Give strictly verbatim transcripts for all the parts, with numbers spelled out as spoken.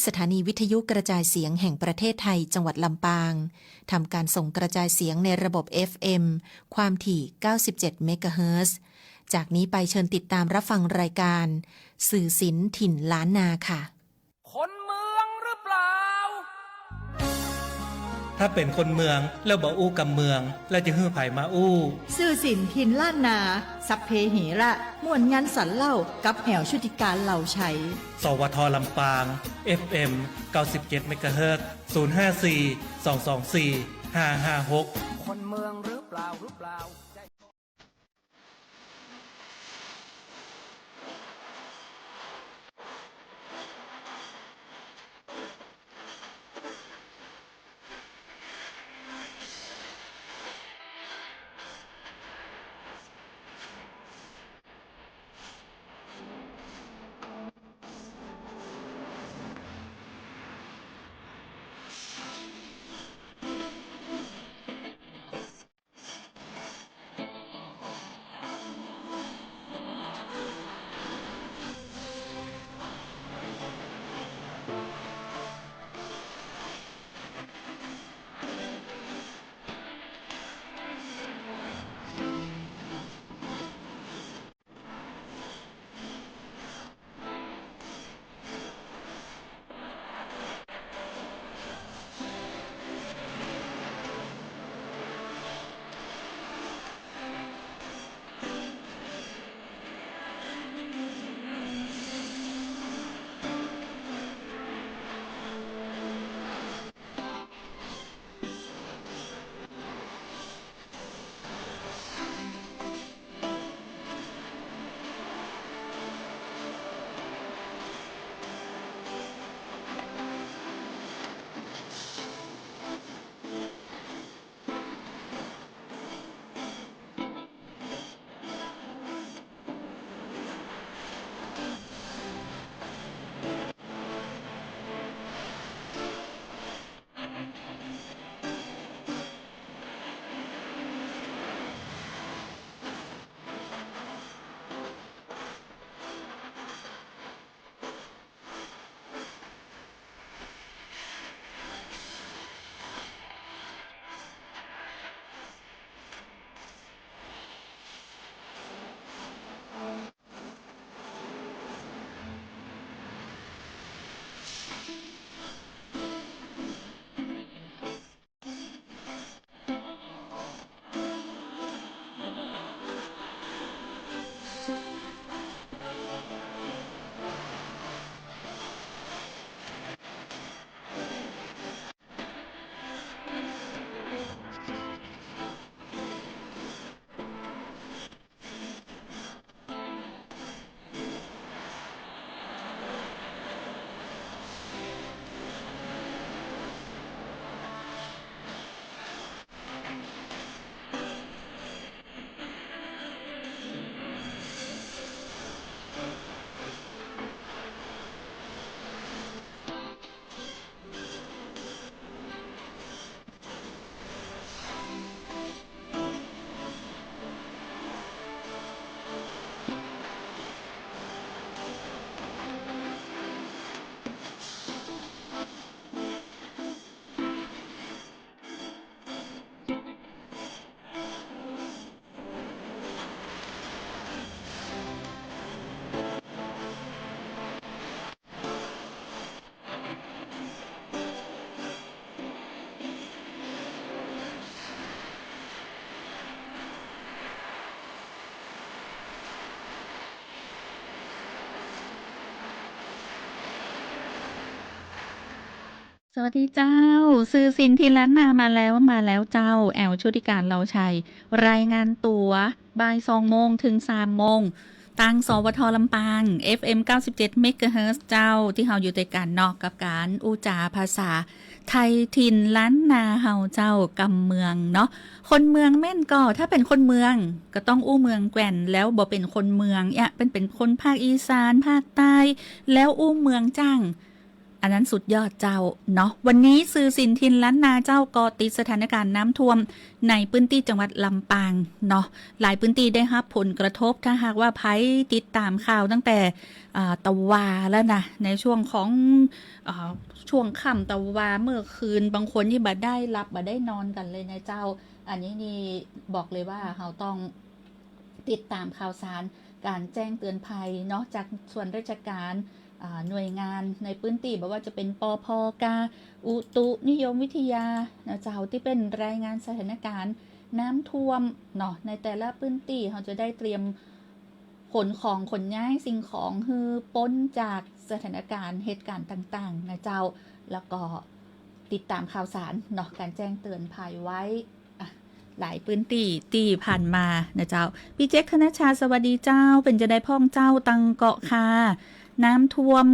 สถานีวิทยุกระจายเสียงแห่งประเทศไทย จังหวัดลำปาง ทำการส่งกระจายเสียงในระบบ เอฟ เอ็ม ความถี่ เก้าสิบเจ็ด เมกะเฮิรตซ์ จากนี้ไปเชิญติดตามรับฟังรายการ สื่อศิลป์ถิ่นล้านนาค่ะ คนเมืองหรือเปล่า ถ้าเป๋นคนเมืองแล้วบ่อู้กำเมือง แล้วจะหื้อใผมาอู้ สื่อศิลป์ถิ่นล้านนา สัพเพเหระ ม่วนงันสันเล่า กับแอ๋วชุติการ เหล่าไชย สวท ลำปาง เอฟ เอ็ม เก้าสิบเจ็ด เมกะเฮิรตซ์ ศูนย์ ห้า สี่ สอง สอง สี่ ห้า ห้า หก คนเมืองหรือเปล่า หรือเปล่าสวัสดีเจ้า สื่อศิลป์ถิ่นล้านนามาแล้ว มาแล้วเจ้า แอ๋วชุติการ เหล่าไชย รายงานตั๋ว บ่ายสองโมงเถิงสามโมง ตาง สวท ลำปาง เอฟเอ็ม เก้าสิบเจ็ด เมกะเฮิรตซ์ เจ้า ตี้เฮาอยู่ตวยกั๋นเนาะ กับก๋านอู้จ๋าภาษาไทยถิ่นล้านนาเฮาเจ้า กำเมืองเนาะ คนเมืองแม่นก่อ ถ้าเป๋นคนเมือง ก็ต้องอู้เมืองแกว่น แล้วบ่เป๋นคนเมือง เอี้ย เป๋น เป๋นคนภาคอีสาน ภาคใต้ แล้วอู้เมืองจั้ง อันนั้นสุดยอดเจ้าเนาะ วันนี้สื่อสินถิ่นล้านนาเจ้าเกาะติดสถานการณ์น้ำท่วมในพื้นตี้จังหวัดลำปางเนาะ หลายพื้นตี้ได้ฮับผลกระทบ ถ้าหากว่าใผติดต๋ามข่าวตั้งแต่ อ่า ตะวาแล้วนะ ในช่วงของ อ่า ช่วงค่ำตะวาเมื่อคืน บางคนนี่บ่ได้หลับบ่ได้นอนกั๋นเลยนะเจ้า อันนี้นี่บอกเลยว่าเฮาต้อง ติดต๋ามข่าวสารก๋านแจ้งเตือนภัยเนาะ จากส่วนราชก๋าน อ่า หน่วยงานในพื้นตี้ บ่ว่าจะเป๋น ปภ. กา อุตุนิยมวิทยานะเจ้า ตี้เป๋นรายงานสถานการณ์น้ำท่วมเนาะ ในแต่ละพื้นตี้ เฮาจะได้เตรียมขนของขนย้ายสิ่งของหื้อป๊นจากสถานการณ์เหตุก๋ารณ์ต่างๆ นะเจ้า แล้วก็ติดต๋ามข่าวสารเนาะ ก๋านแจ้งเตือนภัยไว้ อ่ะ หลายพื้นตี้ตี้ผ่านมานะเจ้า ปี้เจ๊ก ธนชชา สวัสดีเจ้า เป๋นจาใดพ่องเจ้า ตังเกาะคา น้ำท่วม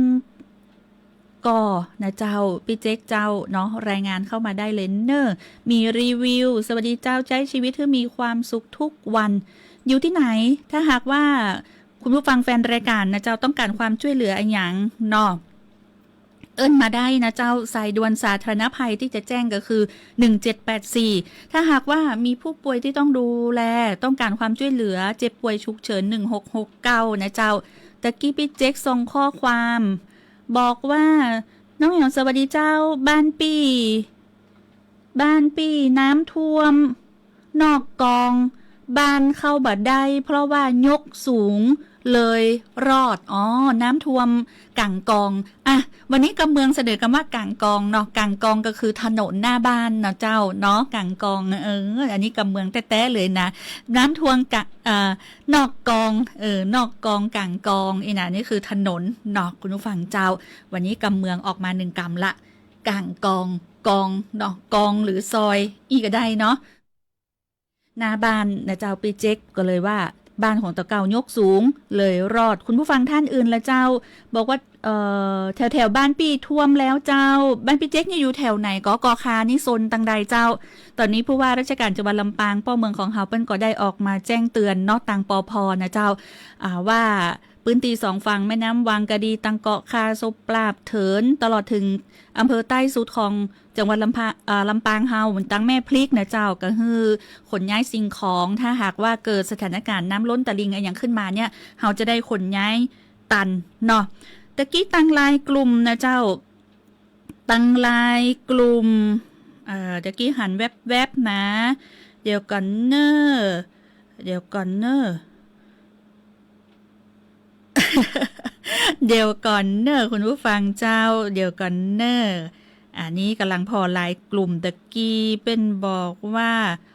ก่อนะเจ้า ปี้เจ๊กเจ้าเนาะ รายงานเข้ามาได้เลยเน่อ มีรีวิว สวัสดีเจ้า ใจ๊ชีวิตหื้อมีความสุขทุกวัน อยู่ตี้ไหน ถ้าหากว่าคุณผู้ฟังแฟนรายก๋านนะเจ้า ต้องก๋านความจ้วยเหลืออะหยังเนาะ เอิ้นมาได้นะเจ้า สายด่วนสาธารณภัยตี้จะแจ้งก็คือ หนึ่งเจ็ดแปดสี่ ถ้าหากว่ามีผู้ป่วยตี้ต้องดูแล ต้องก๋านความจ้วยเหลือ เจ็บป่วยฉุกเฉิน หนึ่งหกหกเก้า นะเจ้า ตะกี้ปี้เจ๊กส่งข้อความ บอกว่า น้องแอ๋วสวัสดีเจ้า บ้านปี้ บ้านปี้น้ำท่วม นอกกอง บ้านเข้าบ่ได้ เพราะว่ายกสูง เลยรอด อ๋อ น้ำท่วมก๋างกอง อ่ะ วันนี้กำเมืองเสนอกำว่ากลางกองเนาะ กลางกองก็คือถนนหน้าบ้านเนาะเจ้าเนาะ กลางกอง เออ อันนี้กำเมืองแต๊ๆ เลยนะ น้ำท่วมกะ เอ่อ นอกกอง เออ นอกกอง กลางกอง อี้นะ นี่คือถนนเนาะ คุณผู้ฟังเจ้า วันนี้กำเมืองออกมาหนึ่งกำละ กลางกอง กองเนาะ กองหรือซอย อี้ก็ได้เนาะ หน้าบ้านนะเจ้า ปี้เจ๊กก็เลยว่า บ้านของเต้าเก้ายกสูง เลยรอด คุณผู้ฟังท่านอื่นละเจ้า บอกว่า เอ่อ แถวๆ บ้านปี้ท่วมแล้วเจ้า บ้านปี้เจ๊กนี่อยู่แถวไหน กกค นี่โซนตังใดเจ้า ต๋อนนี้ผู้ว่าราชก๋านจังหวัดลำปาง ป้อเมืองของเฮา เปิ้นก็ได้ออกมาแจ้งเตือนเนาะ ตาง ปภ. นะเจ้า อ่า ว่า พื้นตี้สองฝั่งแม่น้ำวังก็ดี ตังเกาะคา สบปราบเถิน ตลอดเถิงอำเภอใต้สุดของจังหวัดลำพะ เอ่อ ลำปางเฮา ตังแม่พริกนะเจ้า ก็หื้อขนย้ายสิ่งของ ถ้าหากว่าเกิดสถานการณ์น้ำล้นตลิ่งอะหยังขึ้นมาเนี่ย เฮาจะได้ขนย้ายตันเนาะ ตะกี้ตังไลน์กลุ่มนะเจ้า ตังไลน์กลุ่ม เอ่อ ตะกี้หันแวบๆ นะ เดี๋ยวก่อนเน่อ เดี๋ยวก่อนเน่อ เดี๋ยวก่อนเน่อ คุณผู้ฟังเจ้า เดี๋ยวก่อนเน่อ อันนี้ก่ำลังผ่อไลน์กลุ่ม ตะกี้เปิ้นบอกว่า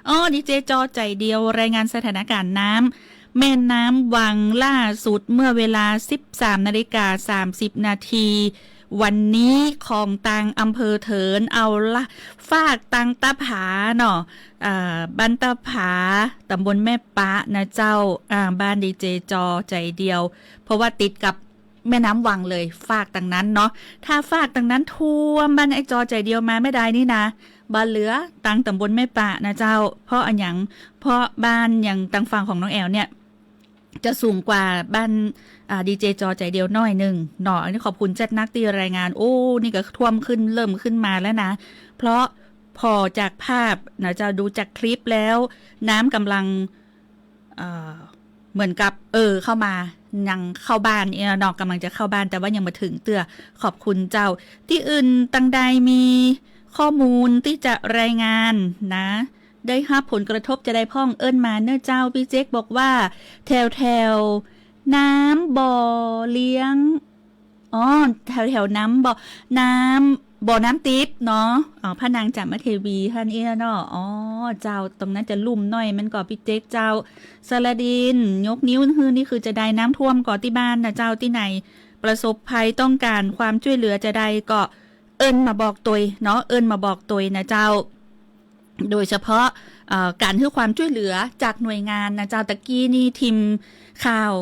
อ๋อ ดีเจจอใจ๋เดียว รายงานสถานการณ์น้ำแม่น้ำวังล่าสุดเมื่อเวลา สิบสามนาฬิกาสามสิบนาที วันนี้ของตางอำเภอเถิน เอาละ ฟากตางตะผาเนาะ อ่า บ้านตะผา ตำบลแม่ปะนะเจ้า อ่า บ้านดีเจจอใจ๋เดียว เพราะว่าติดกับแม่น้ำวังเลย ฟากตางนั้นเนาะ ถ้าฟากตางนั้นท่วมบ้านไอ้จอใจ๋เดียวมาเมื่อใดนี่นะ บ่เหลือตางตำบลแม่ปะนะเจ้า เพราะอะหยัง เพราะบ้านอย่างตางฝั่งของน้องแอ๋วเนี่ย จะสูงกว่าบ้าน อ่า ดีเจจอใจ๋เดียวหน้อยนึ่งเนาะ อันนี้ขอบคุณแจ๊ดนักตี้รายงาน โอ้ นี่ก็ท่วมขึ้น เริ่มขึ้นมาแล้วนะ เพราะผ่อจากภาพนะเจ้า ดูจากคลิปแล้ว น้ำก่ำลัง เอ่อ เหมือนกับ เออ เข้ามา ยังเข้าบ้านเนี่ยเนาะ ก่ำลังจะเข้าบ้าน แต่ว่ายังบ่เถิงเตื้อ ขอบคุณเจ้า ตี้อื่นตังใดมีข้อมูลตี้จะรายงานนะ ได้ฮับผลกระทบจาใดพ่องเอิ้นมาเน่อเจ้า ปี้เจ๊กบอกว่า แถวแถวน้ำบ่อเลี้ยง อ๋อ แถวแถวน้ำบ่อ น้ำ บ่อน้ำติ๊บเนาะ อ๋อ พระนางจามเทวีท่านเอี้ยเนาะ อ๋อ เจ้า ตรงนั้นจะลุ่มหน้อย มันก็ปี้เจ๊กเจ้า สระดิน ยกนิ้วหื้อ นี่คือจาใดน้ำท่วมก่อตี้บ้านนะเจ้า ตี้ไหนประสบภัยต้องการความจ้วยเหลือจาใดก็เอิ้นมาบอกตวยเนาะ เอิ้นมาบอกตวยนะเจ้า โดยเฉพาะ เอ่อ ก๋านหื้อความจ้วยเหลือจากหน่วยงานนะเจ้า ตะกี้นี่ทีมข่าว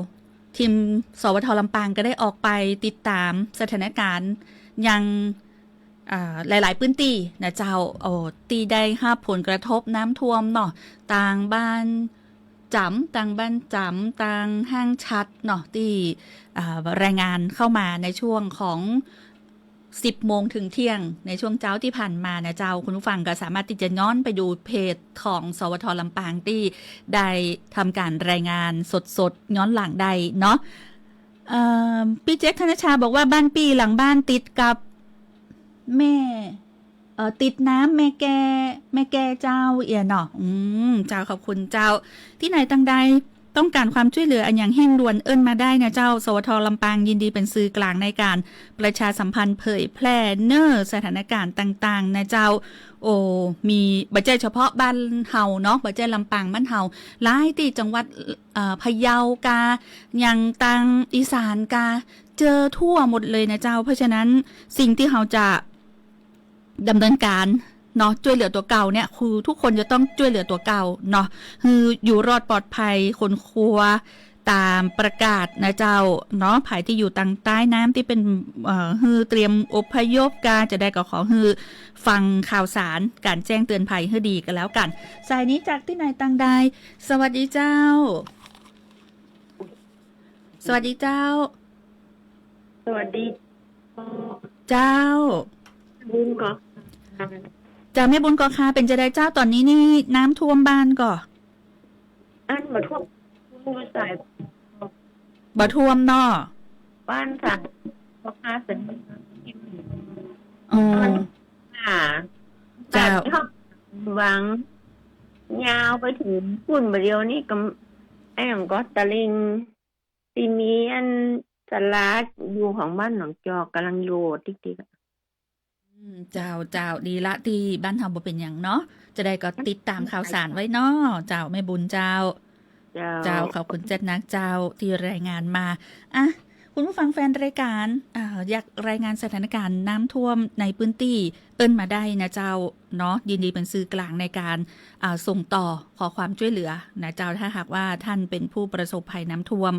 ทีม สวท ลำปางก็ได้ออกไปติดต๋ามสถานการณ์ยัง อ่า หลายๆ พื้นตี้นะเจ้า โอ้ ตี้ได้ฮับผลกระทบน้ำท่วมเนาะ ตางบ้านจ๋ำ ตางบ้านจ๋ำ ตางห้างฉัดเนาะ ตี้ อ่า รายงานเข้ามาในช่วงของ สิบโมงถึงเที่ยงในช่วงเจ๊าตี้ผ่านมานะเจ้า คุณผู้ฟังก็สามารถตี้จะย้อนไปดูเพจของ สวท ลำปางตี้ได้ทำก๋านรายงานสดๆ ย้อนหลังได้เนาะ เอ่อ ปี้เจ๊ก ธนชาบอกว่าบ้านปี้หลังบ้านติดกับแม่ เอ่อ ติดน้ำแม่แก่ แม่แก่เจ้า เอี้ยเนาะ อืม เจ้า ขอบคุณเจ้า ตี้ไหนตังใดต้องก๋านความจ้วยเหลืออะหยังเฮ่งด่วนเอิ้นมาได้นะเจ้า สวท ลำปางยินดีเป๋นสื่อกลางในก๋านประชาสัมพันธ์เผยแพร่เน่อสถานก๋ารณ์ต่างๆ นะเจ้า โอ้ มี บ่ใจ้เฉพาะบ้านเฮาเนาะ บ่ใจ้ลำปางบ้านเฮา หลายตี้จังหวัด เอ่อ พะเยากา อย่างตางอีสานกา เจอทั่วหมดเลยนะเจ้า เพราะฉะนั้นสิ่งตี้เฮาจะดำเนินก๋านเนาะ จ้วยเหลือตั๋วเก่าเนี่ย คือทุกคนจะต้องจ้วยเหลือตั๋วเก่าเนาะ หื้ออยู่รอดปลอดภัย ค้นคว้าต๋ามประกาศนะเจ้าเนาะ ใผตี้อยู่ตางใต้น้ำตี้เป๋น เอ่อ หื้อเตรียมอพยพกา จะใดก็ขอหื้อฟังข่าวสารก๋านแจ้งเตือนภัยหื้อดีก็แล้วกั๋น สายนี้จากตี้ไหนตังใด สวัสดีเจ้า สวัสดีเจ้า สวัสดี เจ้า บุญก่อ เจ้า แม่บุญก่อค่ะ เป๋นจาใดเจ้า ต๋อนนี้นี่น้ำท่วมบ้านก่อ อันบ่ท่วม บ่ท่วมเนาะ บ้านสาม อ๋อ เจ้า หวัง ยาวไปเถิงปู๊นบ่าเดี่ยวนี้ก็ ไอ้หยังก็ตะลิง ตี้มีอันศาลาอยู่ของบ้านหนองจอกก่ำลังโยดติ๊กๆ อะ อืม เจ้า เจ้า ดีละตี้บ้านเฮาบ่เป๋นหยังเนาะ จะใดก็ติดต๋ามข่าวสารไว้เนาะ เจ้า แม่บุญเจ้า เจ้า เจ้า ขอบคุณเจ้านักเจ้าตี้รายงานมา อ่ะ คุณผู้ฟังแฟนรายก๋าน อ่า อยากรายงานสถานก๋ารณ์น้ำท่วมในพื้นตี้ เอิ้นมาได้นะเจ้าเนาะ ยินดีเป๋นสื่อกลางในก๋าน อ่า ส่งต่อขอความจ้วยเหลือนะเจ้า ถ้าหากว่าต้านเป๋นผู้ประสบภัยน้ำท่วม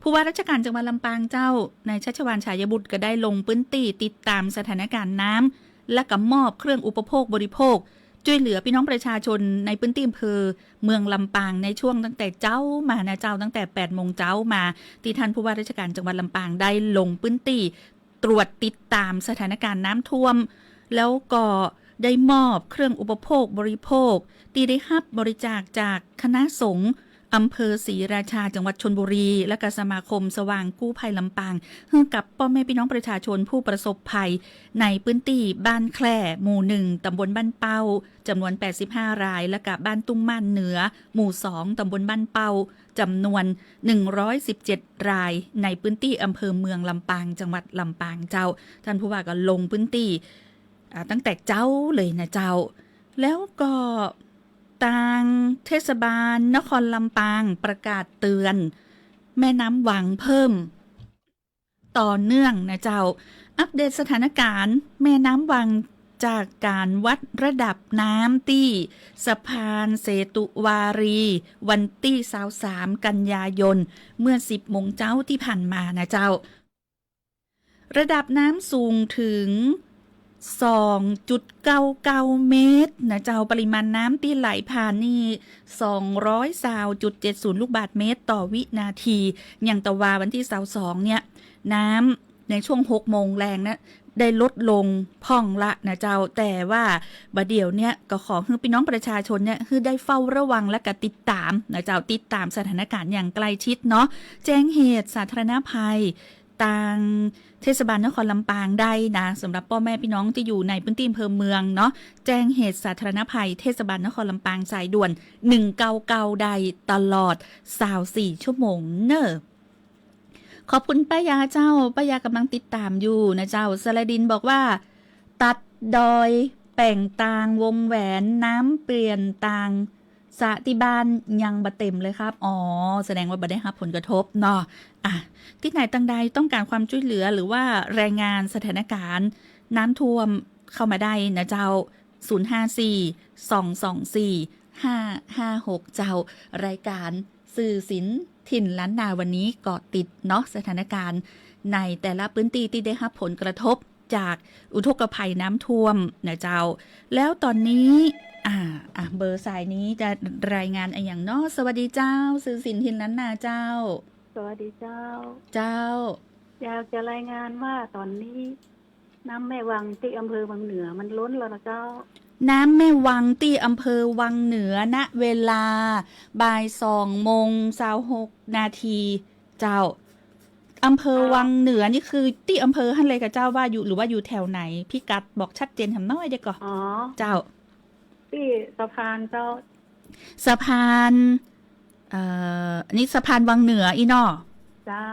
ผู้ว่าราชก๋านจังหวัดลำปางเจ้า นายชัชวาล ฉายบุตร ก็ได้ลงพื้นตี้ติดต๋ามสถานก๋ารณ์น้ำ และก็มอบเครื่องอุปโภคบริโภค จ้วยเหลือปี้น้องประชาชนในพื้นตี้อำเภอเมืองลำปางในช่วงตั้งแต่เจ๊ามานะเจ้า ตั้งแต่แปดโมงเจ๊ามา ตี้ต้านผู้ว่าราชก๋านจังหวัดลำปางได้ลงพื้นตี้ ตรวจติดต๋ามสถานก๋ารณ์น้ำท่วม แล้วก็ได้มอบเครื่องอุปโภคบริโภค ตี้ได้ฮับบริจาคจากคณะสงฆ์อำเภอศรีราชา จังหวัดชลบุรี และก็สมาคมสว่างกู้ภัยลำปาง หื้อกับป้อแม่ปี้น้องประชาชนผู้ประสบภัยในพื้นตี้บ้านแคร่ หมู่หนึ่ง ตำบลบ้านเป้า จ๋ำนวนแปดสิบห้าราย และก็บ้านตุ้งม่านเหนือ หมู่สอง ตำบลบ้านเป้า จ๋ำนวนหนึ่งร้อยสิบเจ็ดราย ในพื้นตี้อำเภอเมืองลำปาง จังหวัดลำปางเจ้า ต้านผู้ว่าก็ลงพื้นตี้ อ่า ตั้งแต่เจ๊าเลยนะเจ้า แล้วก็ตางเทศบาลนครลำปางประกาศเตือนแม่น้ำวังเพิ่ม ต่อเนื่องนะเจ้า อัปเดตสถานก๋ารณ์แม่น้ำวังจากก๋านวัดระดับน้ำตี้สะพานเสตุวารี วันตี้ซาวสาม กันยายน เมื่อสิบโมงเจ๊าตี้ผ่านมานะเจ้า ระดับน้ำสูงเถิง สองจุดเก้าเก้าเมตรนะเจ้า ปริมาณน้ำตี้ไหลผ่านนี่ สองร้อยซาวจุดเจ็ดศูนย์ลูกบาศก์เมตรต่อวินาที อย่างตะวาวันตี้ซาวสองเนี่ย น้ำในช่วงหกโมงแลงนะ ได้ลดลงพ่องละนะเจ้า แต่ว่าบ่าเดี่ยวเนี่ยก็ขอหื้อปี้น้องประชาชนเนี่ย หื้อได้เฝ้าระวังและก็ติดต๋ามนะเจ้า ติดต๋ามสถานก๋ารณ์อย่างใกล้ชิดเนาะ แจ้งเหตุสาธารณภัย ตางเทศบาลนครลำปางได้นะ สำหรับป้อแม่ปี้น้องตี้อยู่ในพื้นตี้อำเภอเมืองเนาะ แจ้งเหตุสาธารณภัยเทศบาลนครลำปางสายด่วน หนึ่งเก้าเก้า ได้ตลอดซาวสี่ชั่วโมงเน่อ ขอบคุณป้ายาเจ้า ป้ายาก่ำลังติดต๋ามอยู่นะเจ้า สระดินบอกว่า ตัดดอย แป๋งตาง วงแหวน น้ำเปลี่ยนตาง สระตี้บ้านยังบ่เต็มเลยครับ อ๋อ แสดงว่าบ่ได้ฮับผลกระทบเนาะ อ่ะ ตี้ไหนตังใดต้องก๋านความจ้วยเหลือหรือว่ารายงานสถานก๋ารณ์น้ำท่วมเข้ามาได้นะเจ้า ศูนย์ห้าสี่ สองสองสี่ ห้าห้าหก เจ้า รายก๋าร สื่อสินถิ่นล้านนาวันนี้เกาะติดเนาะ สถานก๋ารณ์ในแต่ละพื้นตี้ตี้ได้ฮับผลกระทบจากอุทกภัยน้ำท่วมนะเจ้า แล้วต๋อนนี้ อ่า อ่ะ เบอร์สายนี้จะรายงานอะหยังเนาะ สวัสดีเจ้า สื่อสินถิ่นล้านนาเจ้า สวัสดีเจ้า เจ้า อยากจะรายงานว่าต๋อนนี้ น้ำแม่วังตี้อำเภอวังเหนือมันล้นแล้วนะเจ้า น้ำแม่วังตี้อำเภอวังเหนือ ณ เวลาบ่ายสองโมงซาวหกนาที เจ้า อำเภอวังเหนือนี่คือตี้อำเภอหั้นเลยก่อเจ้า ว่าอยู่ หรือว่าอยู่แถวไหน พิกัดบอกชัดเจนแหมน้อยเดียวก่อ อ๋อ เจ้า ตี้สะพานเจ้า สะพาน เอ่อ อันนี้สะพานวังเหนืออี้เนาะ เจ้า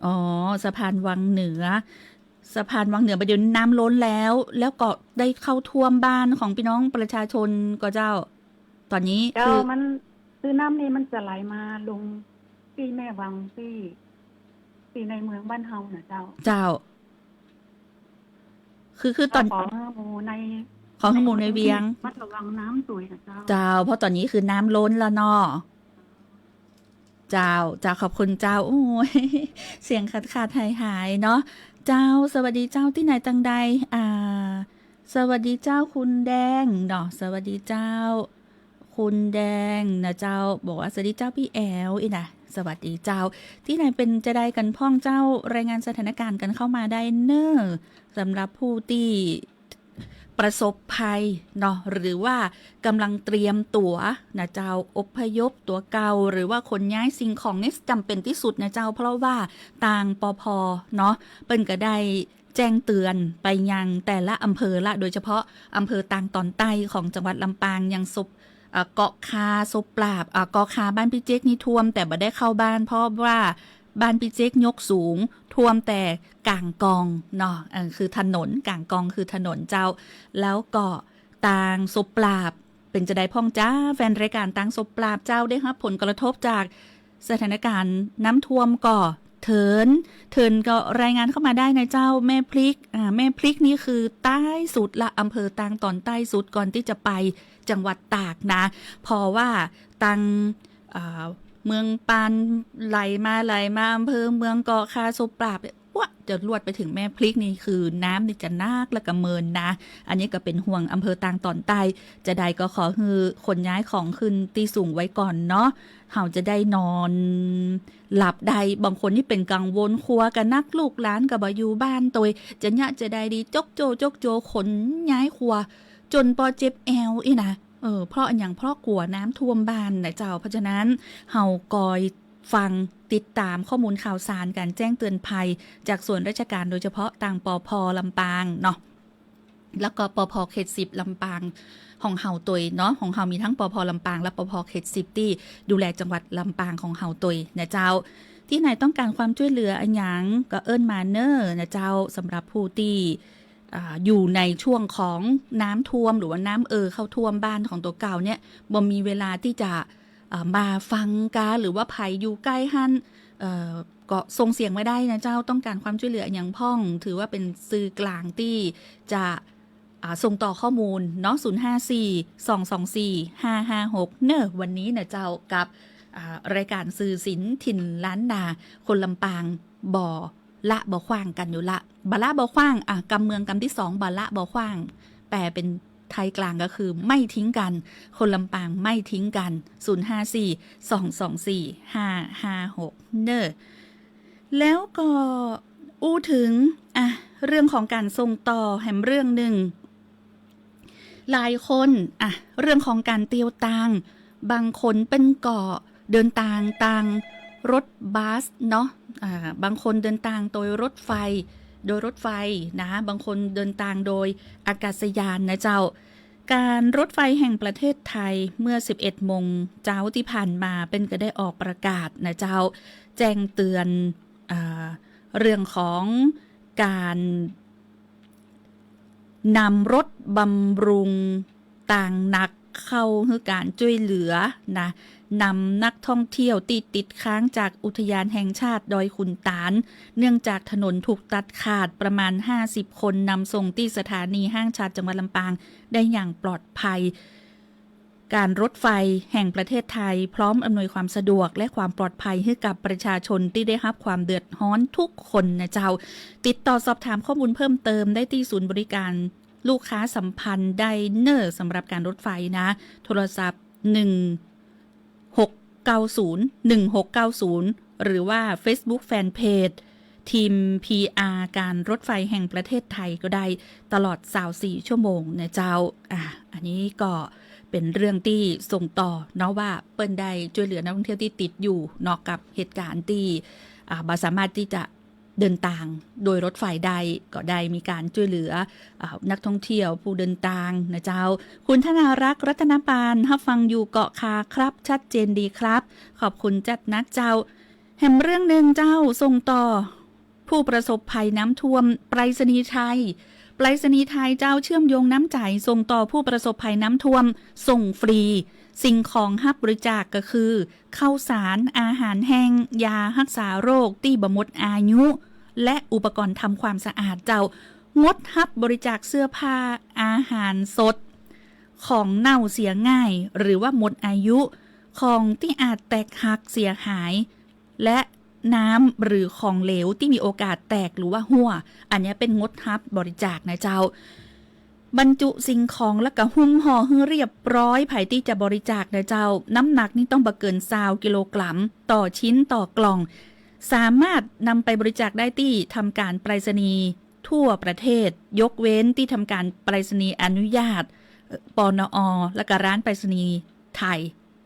อ๋อ สะพานวังเหนือ สะพานวังเหนือ บ่าเดี่ยวนี้น้ำล้นแล้ว แล้วก็ได้เข้าท่วมบ้านของปี้น้องประชาชนก่อเจ้า ต๋อนนี้ เจ้า คือ มัน คือน้ำนี่มันจะไหลมาลงตี้แม่วังตี้ ตี้ในเมืองบ้านเฮาน่ะเจ้า เจ้า คือ คือต๋อน ขอหื้อหมู่ใน ขอหื้อหมู่ในเวียง ระมัดระวังน้ำตวยน่ะเจ้า เจ้า เพราะต๋อนนี้คือน้ำล้นแล้วเนาะ เจ้า เจ้า ขอบคุณเจ้า โอ้ย เสียงขาดๆ หายๆ เนาะ เจ้า สวัสดีเจ้า ตี้ไหนตังใด อ่า สวัสดีเจ้าคุณแดงเนาะ สวัสดีเจ้าคุณแดงนะเจ้า บอกว่าสวัสดีเจ้าปี้แอ๋วอี้นะ สวัสดีเจ้า ตี้ไหนเป๋นจาใดกั๋นพ่องเจ้า รายงานสถานการณ์กั๋นเข้ามาได้เน่อ สำหรับผู้ตี้ประสบภัยเนาะ หรือว่ากำลังเตรียมตั๋วนะเจ้า อพยพตั๋วเก่า หรือว่าขนย้ายสิ่งของนี่จ๋ำเป๋นตี้สุดนะเจ้า เพราะว่าตาง ปภ เนาะ เปิ้นก็ได้ แจ้งเตือนไปยังแต่ละอำเภอละ โดยเฉพาะอำเภอตางต๋อนใต้ของจังหวัดลำปาง อย่างสบ เอ่อ เกาะคา สบปราบ เอ่อ เกาะคาบ้านปี้เจ๊กนี่ท่วม แต่บ่ได้เข้าบ้าน เพราะว่าบ้านปี้เจ๊กยกสูง ท่วมแต่ก๋างกองเนาะ เอ่อ คือถนน ก๋างกองคือถนนเจ้า แล้วก็ตางสบปราบ เป๋นจาใดพ่องจ้า แฟนรายการตางสบปราบเจ้า ได้ฮับผลกระทบจากสถานการณ์น้ำท่วมก่อ เถิน เถินก็รายงานเข้ามาได้นะเจ้า แม่พริก อ่า แม่พริกนี่คือใต้สุดละ อำเภอตางต๋อนใต้สุดก่อนตี้จะไปจังหวัดตากนะ เพราะว่าตาง อ่า เมืองปานไหลมา ไหลมาอำเภอเมือง เกาะคา สบปราบ ปวดจะลวดไปถึงแม่พริกนี่คือน้ำนี่จะนักและก็เมินนะ อันนี้ก็เป๋นห่วงอำเภอตางต๋อนใต้ จาใดก็ขอหื้อขนย้ายของขึ้นตี้สูงไว้ก่อนเนาะ เฮาจะได้นอนหลับได้ บางคนนี่เป๋นกังวล ครัวก็นัก ลูกหลานก็บ่อยู่บ้านตวย จะเยียะจาใดดี จกโจ จกโจ ขนย้ายครัว จ๋นปอเจ็บแอวอี้นะ เออ เพราะอะหยัง เพราะกั๋วน้ำท่วมบ้านนะเจ้า เพราะฉะนั้นเฮาคอย ฟังติดต๋ามข้อมูลข่าวสารก๋านแจ้งเตือนภัยจากส่วนราชการ โดยเฉพาะตาง ปภ ลำปางเนาะ แล้วก็ ปภ เขตสิบ ลำปางของเฮาตวยเนาะ ของเฮามีทั้ง ปภ ลำปาง และ ปภ เขตสิบ ตี้ดูแลจังหวัดลำปางของเฮาตวยนะเจ้า ตี้ไหนต้องก๋านความจ้วยเหลืออะหยังก็เอิ้นมาเน่อนะเจ้า สำหรับผู้ตี้ อ่า อยู่ในช่วงของน้ำท่วม หรือว่าน้ำเอ่อเข้าท่วมบ้านของตั๋วเก่าเนี่ย บ่มีเวลาตี้จะ อ่า มาฟังกา หรือว่าใผอยู่ใก้หั้น เอ่อ ก็ส่งเสียงมาได้นะเจ้า ต้องก๋านความจ้วยเหลืออะหยังพ่อง ถือว่าเป๋นสื่อกลางตี้จะ อ่า ส่งต่อข้อมูลเนาะ ศูนย์ห้าสี่ สองสองสี่ ห้าห้าหก เน่อ วันนี้นะเจ้า กับ อ่า รายก๋านสื่อศิลป์ถิ่นล้านนา คนลำปาง บ่ ละบ่ขว้างกั๋นอยู่ละ บ่ละบ่ขว้าง อ่ะ กำเมืองกำตี้สอง บ่ละบ่ขว้าง แปลเป๋นไทยกลางก็คือไม่ทิ้งกัน คนลำปางไม่ทิ้งกัน ศูนย์ห้าสี่ สองสองสี่ ห้าห้าหก เน่อ แล้วก็อู้เถิง อ่ะ เรื่องของก๋านส่งต่อแหมเรื่องนึ่ง หลายคน อ่ะ เรื่องของก๋านเตียวตาง บางคนเปิ้นก็เดินตางตางรถบัสเนาะ อ่า บางคนเดินตางโดยรถไฟ โดยรถไฟนะ บางคนเดินตางโดยอากาศยานนะเจ้า ก๋านรถไฟแห่งประเทศไทยเมื่อสิบเอ็ดโมงเจ๊าตี้ผ่านมา เปิ้นก็ได้ออกประกาศนะเจ้า แจ้งเตือน อ่า เรื่องของก๋าน นำรถบำรุงตางหนักเข้าหื้อก๋านจ้วยเหลือนะ นำนักท่องเที่ยวตี้ติดค้างจากอุทยานแห่งชาติดอยขุนตาล เนื่องจากถนนถูกตัดขาด ประมาณห้าสิบคน นำส่งตี้สถานีห้างฉัตรจังหวัดลำปางได้อย่างปลอดภัย ก๋านรถไฟแห่งประเทศไทยพร้อมอำนวยความสะดวกและความปลอดภัยหื้อกับประชาชนตี้ได้ฮับความเดือดฮ้อนทุกคนนะเจ้า ติดต่อสอบถามข้อมูลเพิ่มเติมได้ตี้ศูนย์บริการลูกค้าสัมพันธ์ได้เน่อ สำหรับก๋านรถไฟนะ โทรศัพท์ หนึ่งหกเก้าศูนย์ หนึ่งหกเก้าศูนย์ หรือว่าเฟซบุ๊กแฟนเพจ ทีม พีอาร์ การรถไฟแห่งประเทศไทยก็ได้ตลอดซาวสี่ชั่วโมงนะเจ้า อ่ะ อันนี้ก็เป๋นเรื่องตี้ส่งต่อเนาะ ว่าเปิ้นได้จ้วยเหลือนักท่องเที่ยวตี้ติดอยู่เนาะ กับเหตุก๋ารณ์ตี้ อ่า บ่สามารถตี้จะเดินตางโดยรถไฟได้ ก็ได้มีก๋านจ้วยเหลือ อ่า นักท่องเที่ยวผู้เดินตางนะเจ้า คุณธนารักษ์ รัตนปาน ฮับฟังอยู่เกาะคาครับ ชัดเจนดีครับ ขอบคุณจัดนักเจ้า แหมเรื่องนึ่งเจ้า ส่งต่อ ผู้ประสบภัยน้ำท่วม ไปรษณีย์ไทย ไปรษณีย์ไทยเจ้า เชื่อมโยงน้ำใจ๋ ส่งต่อผู้ประสบภัยน้ำท่วม ส่งฟรี สิ่งของฮับบริจาคก็คือ ข้าวสาร อาหารแห้ง ยาฮักษาโรคตี้บ่หมดอายุ และอุปกรณ์ทำความสะอาดเจ้า งดฮับบริจาคเสื้อผ้า อาหารสด ของเน่าเสียง่าย หรือว่าหมดอายุ ของตี้อาจแตกหักเสียหาย และน้ำหรือของเหลวตี้มีโอกาสแตกหรือว่าฮั่ว อันเนี้ยเป๋นงดฮับบริจาคนะเจ้า บรรจุสิ่งของแล้วก็หุ้มห่อหื้อเรียบร้อย ใผตี้จะบริจาคนะเจ้า น้ำหนักนี่ต้องบ่เกินซาวกิโลกรัม ต่อชิ้นต่อกล่อง สามารถนำไปบริจาคได้ตี้ทำก๋านไปรษณีย์ทั่วประเทศ ยกเว้นตี้ทำก๋านไปรษณีย์อนุญาต เอ่อ ปณอ แล้วก็ร้านไปรษณีย์ไทย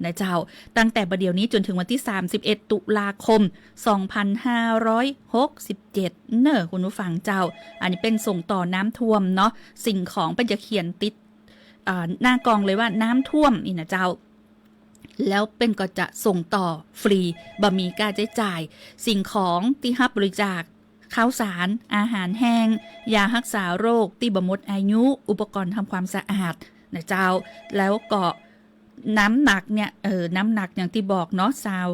นะเจ้า ตั้งแต่บ่าเดี่ยวนี้จ๋นถึงวันตี้สามสิบเอ็ดตุลาคมสองพันห้าร้อยหกสิบเจ็ด เน่อคุณผู้ฟังเจ้า อันนี้เป๋นส่งต่อน้ำท่วมเนาะ สิ่งของเปิ้นจะเขียนติด อ่า หน้ากล่องเลยว่าน้ำท่วมนี่นะเจ้า แล้วเปิ้นก็จะส่งต่อฟรี บ่มีก้าใจ๊จ่าย สิ่งของตี้ฮับบริจาค ข้าวสาร อาหารแห้ง ยาฮักษาโรคตี้บ่หมดอายุ อุปกรณ์ทำความสะอาดนะเจ้า แล้วก็ น้ำหนักเนี่ย เออ น้ำหนักอย่างตี้บอกเนาะ ซาว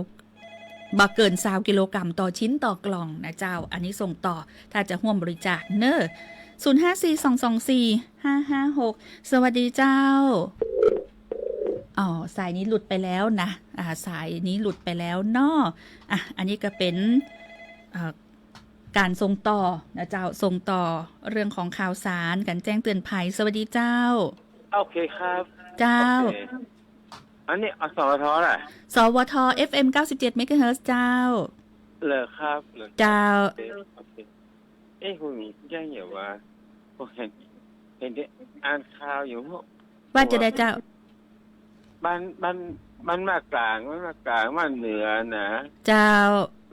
บ่เกินซาวกิโลกรัมต่อชิ้นต่อกล่องนะเจ้า อันนี้ส่งต่อ ถ้าจะฮ่วมบริจาคเน่อ ศูนย์ห้าสี่สองสองสี่ห้าห้าหก สวัสดีเจ้า อ๋อ สายนี้หลุดไปแล้วนะ อ่า สายนี้หลุดไปแล้วเนาะ อ่ะ อันนี้ก็เป๋น เอ่อ ก๋านส่งต่อนะเจ้า ส่งต่อเรื่องของข่าวสาร ก๋านแจ้งเตือนภัย สวัสดีเจ้า โอเคครับ เจ้า โอเค อันนี้ อ สวท ล่ะ สวท เอฟเอ็ม เก้าสิบเจ็ด เมกะเฮิรตซ์ เจ้า เหรอครับ เหรอครับ เจ้า โอเค โอเค เอ๊ะ คุณหมีแจ้งอยู่ว่า ผมเห็น เห็นได้อ่านข่าวอยู่ ว่าจะได้เจ้า บ้าน บ้าน บ้านมะกลาง บ้านมะกลาง บ้านเหนือนะ เจ้า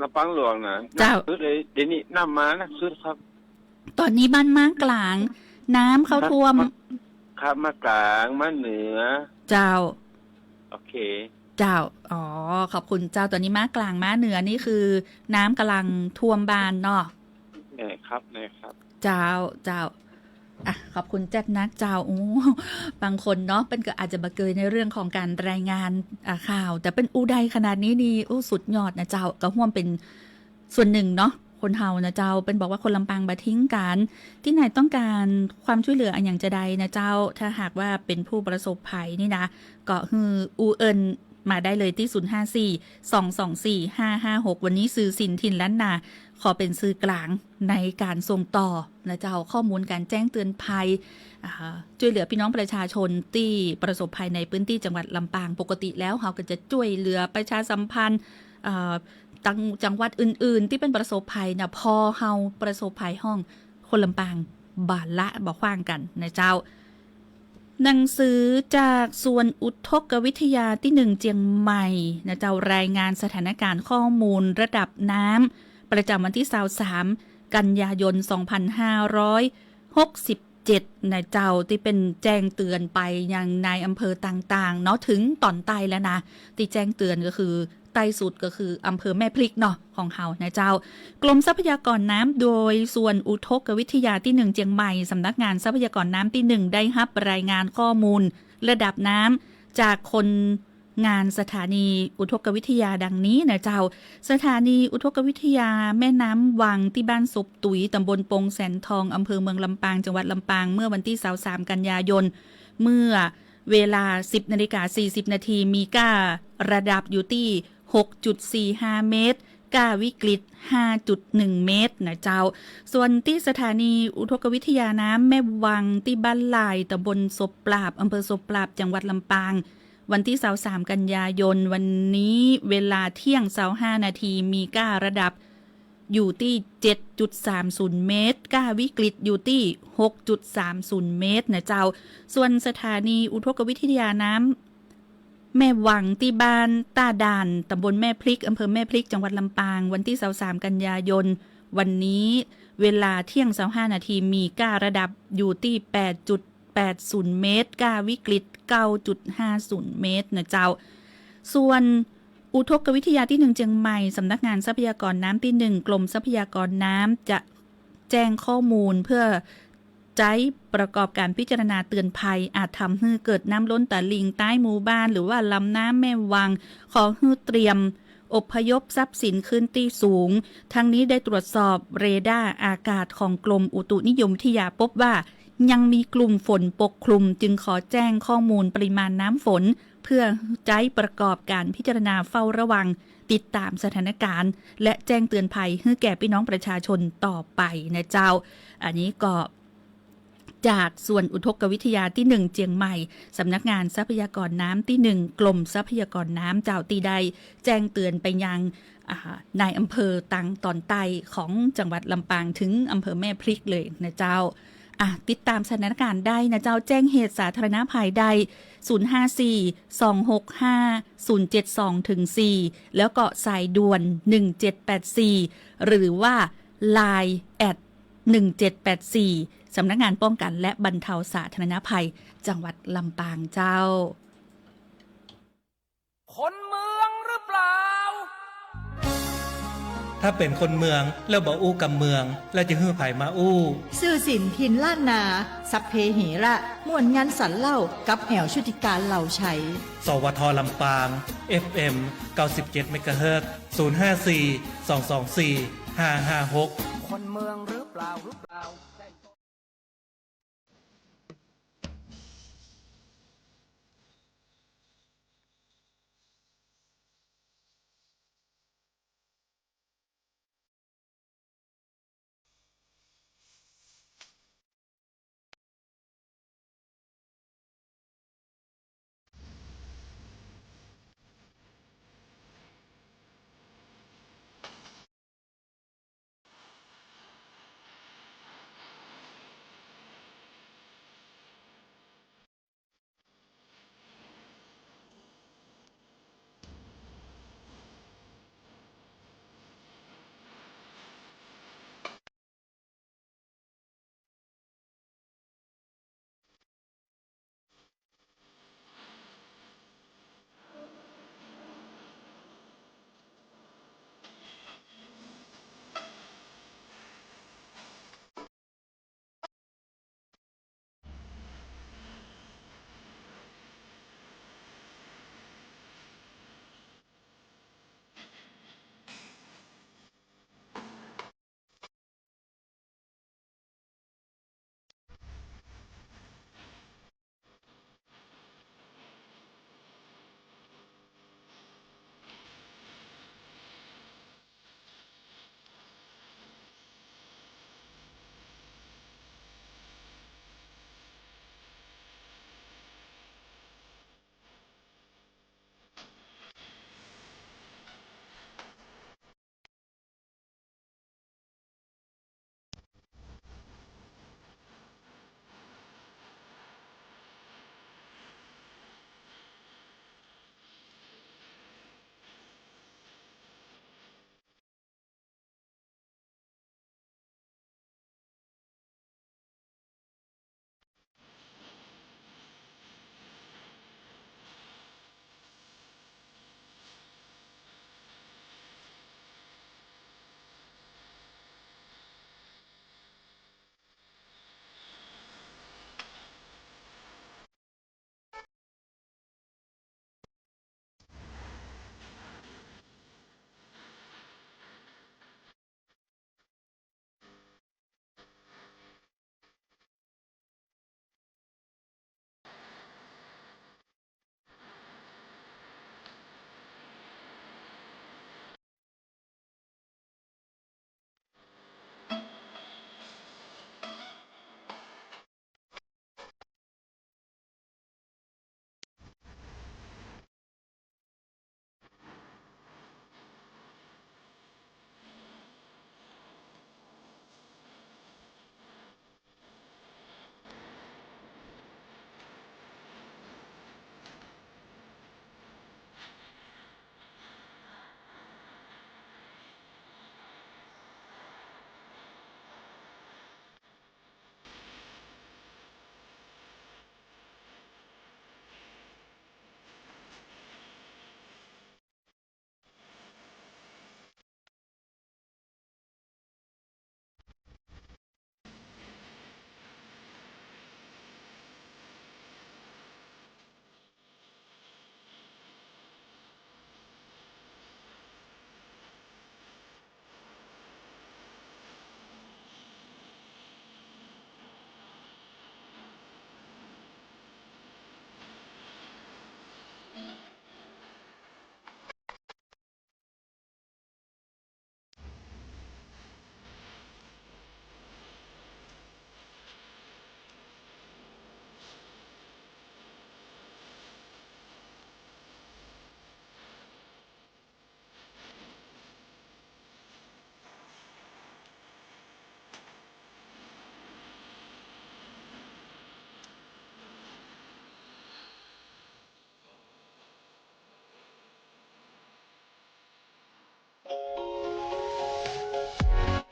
ลำปางหลวงนะ เจ้า หนักสุดเลย เดี๋ยวนี้น้ำมาหนักสุดครับ ต๋อนนี้บ้านมะกลาง น้ำเข้าท่วม ครับ มะกลาง มะเหนือ เจ้า โอเค เจ้า อ๋อ ขอบคุณเจ้า ต๋อนนี้มะกลาง มะเหนือนี่คือน้ำก๋ำลังท่วมบ้านเนาะ แน่ครับ แน่ครับ เจ้า เจ้า อ่ะ ขอบคุณจัดนักเจ้า โอ้ บางคนเนาะ เปิ้นก็อาจจะบ่เกยในเรื่องของก๋านรายงาน อ่า ข่าว แต่เปิ้นอู้ได้ขนาดนี้นี่ อู้ สุดยอดนะเจ้า ก็ฮ่วมเป๋นส่วนนึ่งเนาะ คนเฮานะเจ้า เปิ้นบอกว่าคนลำปางบ่ทิ้งกั๋น ตี้ไหนต้องก๋านความจ้วยเหลืออะหยังจาใดนะเจ้า ถ้าหากว่าเป๋นผู้ประสบภัยนี่นะ ก็หื้ออู้เอิ้นมาได้เลยตี้ ศูนย์ห้าสี่สองสองสี่ห้าห้าหก วันนี้สื่อสินถิ่นล้านนา ขอเป๋นสื่อกลางในก๋านส่งต่อนะเจ้า ข้อมูลก๋านแจ้งเตือนภัย อ่า จ้วยเหลือพี่น้องประชาชนตี้ประสบภัยในพื้นตี้จังหวัดลำปาง ปกติแล้วเฮาก็จะจ้วยเหลือประชาสัมพันธ์ เอ่อ จัง จังหวัดอื่นๆ ตี้เป๋นประสบภัยนะ พอเฮาประสบภัยห้อง คนลำปางบ่ละบ่คว้างกั๋นนะเจ้า หนังสือจากส่วนอุทกวิทยาตี้หนึ่งเจียงใหม่นะเจ้า รายงานสถานก๋ารณ์ข้อมูลระดับน้ำประจ๋ำวันตี้ซาวสาม กันยายน สองพันห้าร้อยหกสิบเจ็ด นะเจ้า ตี้เป๋นแจ้งเตือนไปยังนายอำเภอต่างๆ เนาะ เถิงต๋อนใต้แล้วนะ ตี้แจ้งเตือนก็คือ ใต้สุดก็คืออำเภอแม่พริกเนาะ ของเฮานะเจ้า กรมทรัพยากรน้ำ โดยส่วนอุทกวิทยาตี้หนึ่งเจียงใหม่ สำนักงานทรัพยากรน้ำตี้หนึ่ง ได้ฮับรายงานข้อมูลระดับน้ำจากคนงานสถานีอุทกวิทยาดังนี้นะเจ้า สถานีอุทกวิทยาแม่น้ำวัง ตี้บ้านศพตุ๋ย ตำบลปงแสนทอง อำเภอเมืองลำปาง จังหวัดลำปาง เมื่อวันตี้ซาวสาม กันยายน เมื่อ เวลา สิบนาฬิกาสี่สิบนาที มีก้าระดับอยู่ตี้ หกจุดสี่ห้าเมตร ก้าวิกฤต ห้าจุดหนึ่งเมตร นะเจ้า ส่วนตี้สถานีอุทกวิทยาน้ำแม่วัง ตี้บ้านลาย ตำบลศพปราบ อำเภอศพปราบ จังหวัดลำปาง วันตี้ซาวสาม กันยายน วันนี้ เวลาเที่ยงซาวห้านาที มีก้าระดับ อยู่ตี้ เจ็ดจุดสามศูนย์ เมตร ก้าวิกฤตอยู่ตี้ หกจุดสามศูนย์ เมตรนะเจ้า ส่วนสถานีอุทกวิทยาน้ำ แม่วังตี้บ้านต้าด่าน ตำบลแม่พริก อำเภอแม่พริก จังหวัดลำปาง วันตี้ ซาวสาม กันยายน วันนี้ เวลาเที่ยง ซาวห้า นาที มีก้าระดับอยู่ตี้ แปดจุดแปดศูนย์ เมตร ก้าวิกฤต เก้าจุดห้าศูนย์ เมตรนะเจ้า ส่วนอุทกวิทยาตี้หนึ่งเจียงใหม่ สำนักงานทรัพยากรน้ำตี้หนึ่ง กรมทรัพยากรน้ำ จะแจ้งข้อมูลเพื่อ ใจ๊ประกอบก๋านพิจารณาเตือนภัย อาจทำหื้อเกิดน้ำล้นตลิ่งใต้หมู่บ้าน หรือว่าลำน้ำแม่วัง ขอหื้อเตรียมอพยพทรัพย์สินขึ้นตี้สูง ทั้งนี้ได้ตรวจสอบเรดาร์อากาศของกรมอุตุนิยมวิทยา พบว่ายังมีกลุ่มฝนปกคลุม จึงขอแจ้งข้อมูลปริมาณน้ำฝน เพื่อใจ๊ประกอบก๋านพิจารณาเฝ้าระวัง ติดต๋ามสถานการณ์ และแจ้งเตือนภัยหื้อแก่ปี้น้องประชาชนต่อไปนะเจ้า อันนี้ก็ จากส่วนอุทกวิทยาตี้หนึ่งเจียงใหม่ สำนักงานทรัพยากรน้ำตี้หนึ่ง กรมทรัพยากรน้ำเจ้า ตี้ได้แจ้งเตือนไปยัง อ่า นายอำเภอตังต๋อนใต้ของจังหวัดลำปาง เถิงอำเภอแม่พริกเลยนะเจ้า อ่ะ ติดต๋ามสถานการณ์ได้นะเจ้า แจ้งเหตุสาธารณภัยได้ ศูนย์ห้าสี่ สองหกห้า ศูนย์เจ็ดสอง เถิง สี่ แล้วก็สายด่วน หนึ่งเจ็ดแปดสี่ หรือว่า ไลน์ แอท หนึ่งเจ็ดแปดสี่ สำนักงานป้องกันและบรรเทาสาธารณภัยจังหวัดลำปางเจ้า คนเมืองหรือเปล่า ถ้าเป๋นคนเมืองแล้วบ่อู้กำเมือง แล้วจะหื้อใผมาอู้ ซื่อสินถิ่นล้านนา สัพเพเหระ ม่วนงันสันเล่า กับแอ๋วชุติการ เหล่าไชย สวท ลำปาง เอฟเอ็ม เก้าสิบเจ็ด เมกะเฮิรตซ์ ศูนย์ห้าสี่ สองสองสี่ ห้าห้าหก คนเมืองหรือเปล่า หรือเปล่า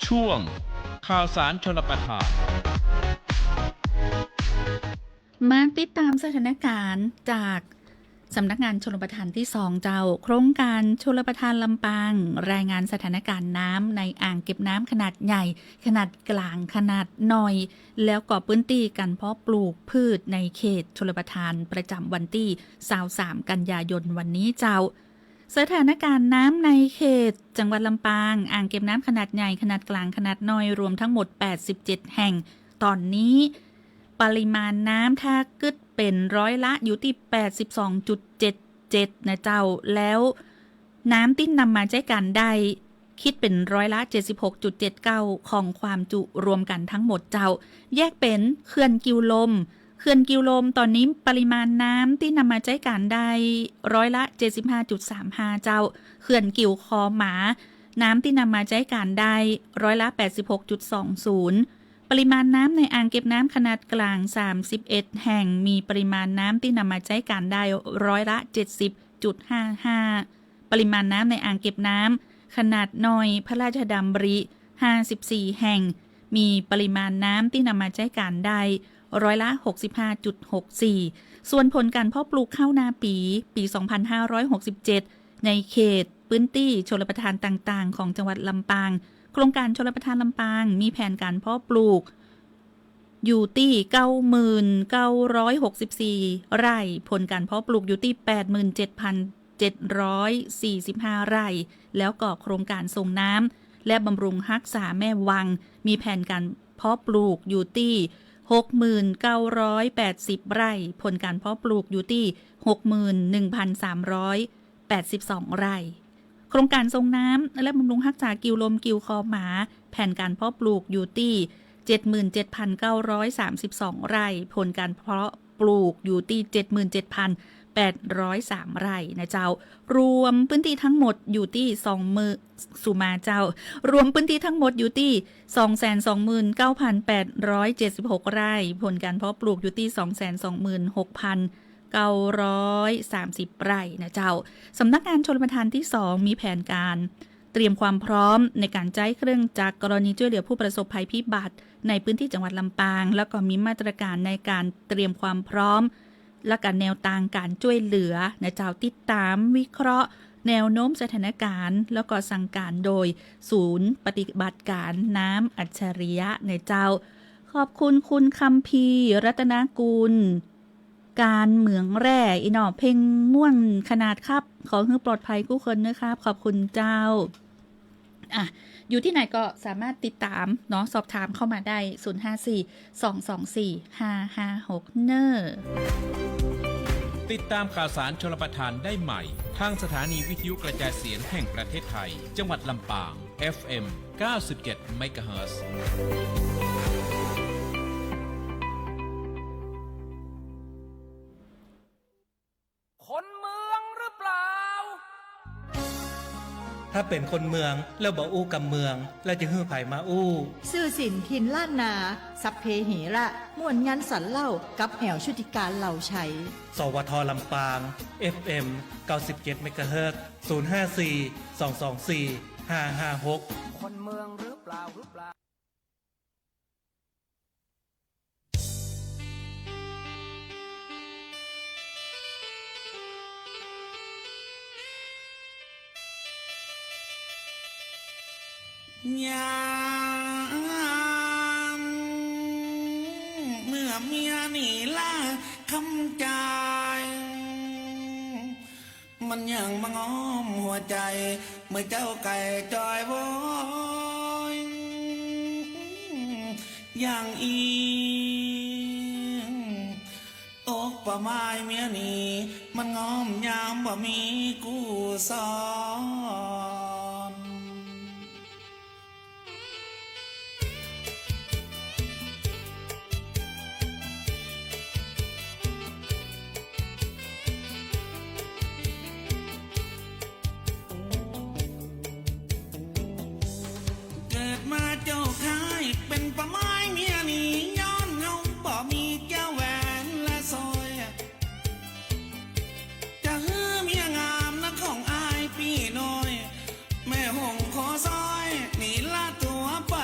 ช่วงข่าวสารชลประทาน มาติดต๋ามสถานก๋ารณ์จากสำนักงานชลประทานตี้สองเจ้า โครงก๋านชลประทานลำปาง รายงานสถานก๋ารณ์น้ำในอ่างเก็บน้ำขนาดใหญ่ ขนาดก๋าง ขนาดน้อย แล้วก็พื้นตี้ก๋านเพาะปลูกพืชในเขตชลประทานประจ๋ำวันตี้ซาวสามกันยายนวันนี้เจ้า สถานก๋ารณ์น้ำในเขตจังหวัดลำปาง อ่างเก็บน้ำขนาดใหญ่ ขนาดก๋าง ขนาดน้อย รวมทั้งหมดแปดสิบเจ็ดแห่ง ต๋อนนี้ปริมาณน้ำถ้ากึ๊ดเป๋นร้อยละอยู่ตี้แปดสิบสองจุดเจ็ดเจ็ดนะเจ้า แล้วน้ำตี้นำมาใจ๊ก๋านได้ คิดเป๋นร้อยละเจ็ดสิบหกจุดเจ็ดเก้าของความจุรวมกั๋นทั้งหมดเจ้า แยกเป๋นเขื่อนกิ่วลม เขื่อนกิ่วลมต๋อนนี้ปริมาณน้ำตี้นำมาใจ๊ก๋านได้ร้อยละเจ็ดสิบห้าจุดสามห้าเจ้า เขื่อนกิ่วคอหมา น้ำตี้นำมาใจ๊ก๋านได้ร้อยละแปดสิบหกจุดสองศูนย์ ปริมาณน้ำในอ่างเก็บน้ำขนาดก๋างสามสิบเอ็ดแห่ง มีปริมาณน้ำตี้นำมาใจ๊ก๋านได้ร้อยละเจ็ดสิบจุดห้าห้า ปริมาณน้ำในอ่างเก็บน้ำขนาดน้อยพระราชดำริห้าสิบสี่แห่ง มีปริมาณน้ำตี้นำมาใจ๊ก๋านได้ร้อยละหกสิบห้าจุดหกสี่ ส่วนผลก๋านเพาะปลูกข้าวนาปี๋ ปี๋สองพันห้าร้อยหกสิบเจ็ด ในเขตพื้นตี้ชลประทานต่างๆ ของจังหวัดลำปาง โครงก๋านชลประทานลำปางมีแผนก๋านเพาะปลูก อยู่ตี้เก้าหมื่นเก้าร้อยหกสิบสี่ไร่ ผลก๋านเพาะปลูกอยู่ตี้แปดหมื่นเจ็ดพันเจ็ดร้อยสี่สิบห้าไร่ แล้วก็โครงก๋านส่งน้ำและบำรุงฮักษาแม่วัง มีแผนก๋านเพาะปลูกอยู่ตี้หกหมื่นเก้าร้อยแปดสิบไร่ ผลก๋านเพาะปลูกอยู่ตี้หกหมื่นหนึ่งพันสามร้อย แปดสิบสองไร่ โครงก๋านส่งน้ำและบำรุงฮักษากิ่วลมกิ่วคอหมา แผนก๋านเพาะปลูกอยู่ตี้เจ็ดหมื่นเจ็ดพันเก้าร้อยสามสิบสองไร่ ผลก๋านเพาะปลูกอยู่ตี้เจ็ดหมื่นเจ็ดพันแปดร้อยสามไร่นะเจ้า รวมพื้นตี้ทั้งหมดอยู่ตี้สองหมื่น สุมาเจ้า รวมพื้นตี้ทั้งหมดอยู่ตี้สองแสนสองหมื่นเก้าพันแปดร้อยเจ็ดสิบหกไร่ ผลก๋านเพาะปลูกอยู่ตี้สองแสนสองหมื่นหกพัน เก้าร้อยสามสิบไร่นะเจ้า สำนักงานชลประทานตี้สองมีแผนก๋านเตรียมความพร้อมในก๋านใจ๊เครื่องจักรกรณีจ้วยเหลือผู้ประสบภัยพิบัติในพื้นตี้จังหวัดลำปาง แล้วก็มีมาตรก๋านในก๋านเตรียมความพร้อม และก็แนวตางก๋านจ้วยเหลือนะเจ้า ติดต๋ามวิเคราะห์แนวโน้มสถานก๋ารณ์ แล้วก็สั่งก๋านโดยศูนย์ปฏิบัติก๋ารน้ำอัจฉริยะนะเจ้า ขอบคุณคุณคัมภีร์ รัตนกุล ก๋านเหมืองแร่ อี้หน่อ เพลงม่วนขนาดครับ ขอหื้อปลอดภัยกู้คนนะครับ ขอบคุณเจ้า อ่ะ อยู่ตี้ไหนก็สามารถติดต๋ามเนาะ สอบถามเข้ามาได้ ศูนย์ห้าสี่ สองสองสี่ ห้าห้าหก เน่อ ติดต๋ามข่าวสารชลประทานได้ใหม่ ทางสถานีวิทยุกระจายเสียงแห่งประเทศไทย จังหวัดลำปาง เอฟเอ็ม เก้าสิบเจ็ด เมกะเฮิรตซ์ คนเมืองหรือเปล่า ถ้าเป๋นคนเมืองแล้วบ่อู้กำเมือง แล้วจะหื้อใผมาอู้ ซื่อสินถิ่นล้านนา สัพเพเหระ ม่วนยันสันเล่า กับแอ๋วชุติการ เหล่าไชย สวท ลำปาง เอฟเอ็ม เก้าสิบเจ็ด เมกะเฮิรตซ์ ศูนย์ห้าสี่ สองสองสี่ ห้าห้าหก คนเมืองหรือเปล่า หรือเปล่า ยามเมื่อเมียหนีละคำจาย มันยังมาง้อมหัวใจ๋ เมื่อเจ้าไก่จอยโวย อย่างอี้ อกป้อหมายเมียหนี มันง้อมยามบ่มีกู้สอน เกิดมาเจ้าข้ายเป๋นป้อหมายเมียหนี ย้อนเฮาบ่มีแก้วแหวนและสร้อย จะหื้อเมียงามนะของอ้ายปี้น้อย แม่หงขอซอย หนีละตั๋วไป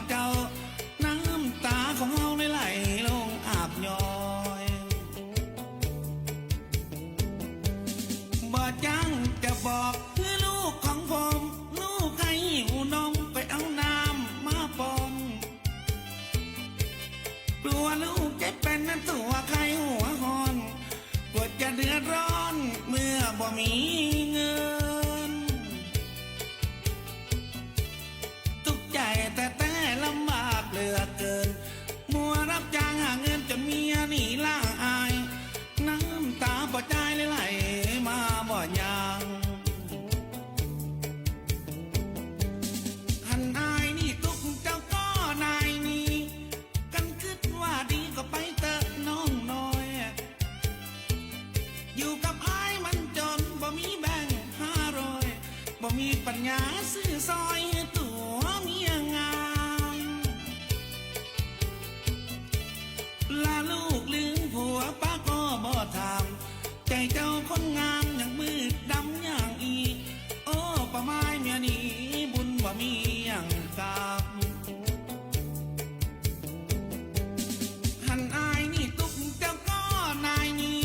เจ้า น้ำต๋าของเฮาได้ไหลลงอาบย้อย บ่จ้างจะบอกหื้อลูกของผม ลูกใค่หิวนม ไปเอาน้ำมาป้อน กลัวลูกจะเป๋นตั๋วไข้หัวฮ้อน กลัวจะเดือดร้อนเมื่อบ่มีเงิน ตุ๊กใจแต๊ๆ ลำบากเหลือเกิน มัวรับจ้างหาเงินจนเมียหนีละอาย น้ำต๋าป้อจายเลยไหลมาบ่ยั้ง หันอ้ายนี่ตุ๊กเจ้าก่อนายนี้ คันกึ๊ดว่าดีก็ไปเต๊อะน้องน้อย อยู่กับอ้ายมันจนบ่มีแบงค์ห้าร้อย บ่มีปัญญาซื้อซอยตั๋วเมียงาม ละลูกลืมผัวป้าก็บ่ถาม ใจ๋เจ้าคนงามยังมืดดำอย่างอี้ โอ้ ป้อไม้เมียหนีบุญบ่มีหยังกลับ หันอ้ายนี่ตุ๊กเจ้าก่อนายนี้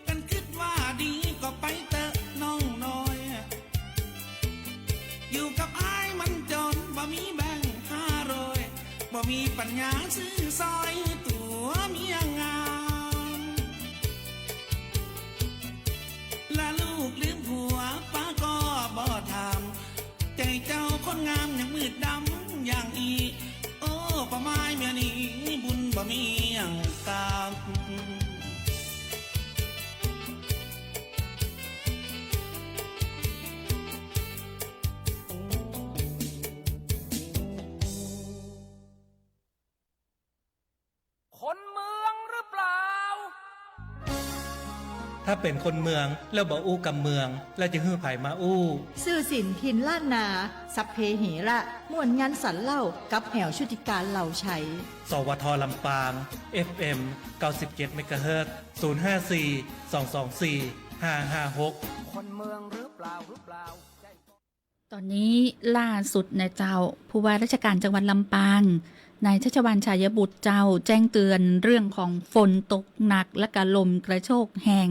คันกึ๊ดว่าดีก็ไปเต๊อะน้องน้อย อยู่กับอ้ายมันจนบ่มีแบงค์ห้าร้อย บ่มีปัญญาซื้อซอยตั๋วเมียงาม ละลูกลืมผัวป้าก็บ่ถาม ใจ๋เจ้าคนงามยังมืดดำอย่างอี้ โอ้ ป้อไม้เมียหนีบุญบ่มีหยังกลับ คนเมืองหรือเปล่า ถ้าเป๋นคนเมืองแล้วบ่อู้กำเมือง แล้วจะหื้อใผมาอู้ ซื่อสินถิ่นล้านนา สัพเพเหระ ม่วนงันสันเล่า กับแหวชุติการเหล่าไชย สวท ลำปาง เอฟเอ็ม เก้าสิบเจ็ด เมกะเฮิรตซ์ ศูนย์ห้าสี่ สองสองสี่ ห้าห้าหก คนเมืองหรือเปล่า หรือเปล่า ต๋อนนี้ล่าสุดนะเจ้า ผู้ว่าราชการจังหวัดลำปาง นายชัชวาล ชายบุตรเจ้า แจ้งเตือนเรื่องของฝนตกหนักและกะลมกระโชกแฮง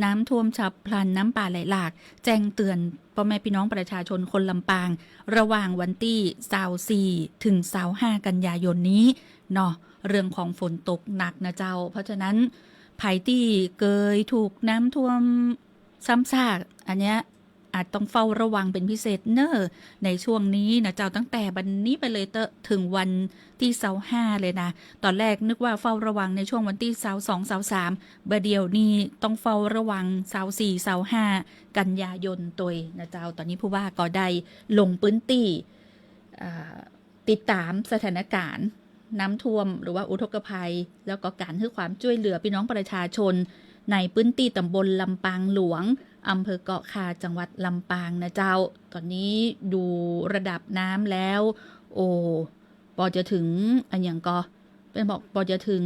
น้ำท่วมฉับพลัน น้ำป่าไหลหลาก แจ้งเตือนป้อแม่ปี้น้องประชาชนคนลำปาง ระหว่างวันตี้ซาวสี่ ถึงซาวห้า กันยายนนี้เนาะ เรื่องของฝนตกหนักนะเจ้า เพราะฉะนั้นใผตี้เกยถูกน้ำท่วมซ้ำซาก อันเนี้ย อาจต้องเฝ้าระวังเป๋นพิเศษเน่อ ในช่วงนี้นะเจ้า ตั้งแต่บัดนี้ไปเลยเต๊อะ ถึงวันตี้ซาวห้าเลยนะ ต๋อนแรกนึกว่าเฝ้าระวังในช่วงวันตี้ซาวสอง ซาวสาม บ่าเดี่ยวนี้ต้องเฝ้าระวังซาวสี่ ซาวห้า กันยายนตวยนะเจ้า ต๋อนนี้ผู้ว่าก็ได้ลงพื้นตี้ อ่า ติดต๋ามสถานก๋ารณ์น้ำท่วมหรือว่าอุทกภัย แล้วก็ก๋านหื้อความจ้วยเหลือปี้น้องประชาชนในพื้นตี้ต๋ำบลลำปางหลวง อำเภอเกาะคา จังหวัดลำปางนะเจ้า ต๋อนนี้ดูระดับน้ำแล้ว โอ้ ปอจะถึง อะหยังก่อ เปิ้นบอกปอจะถึง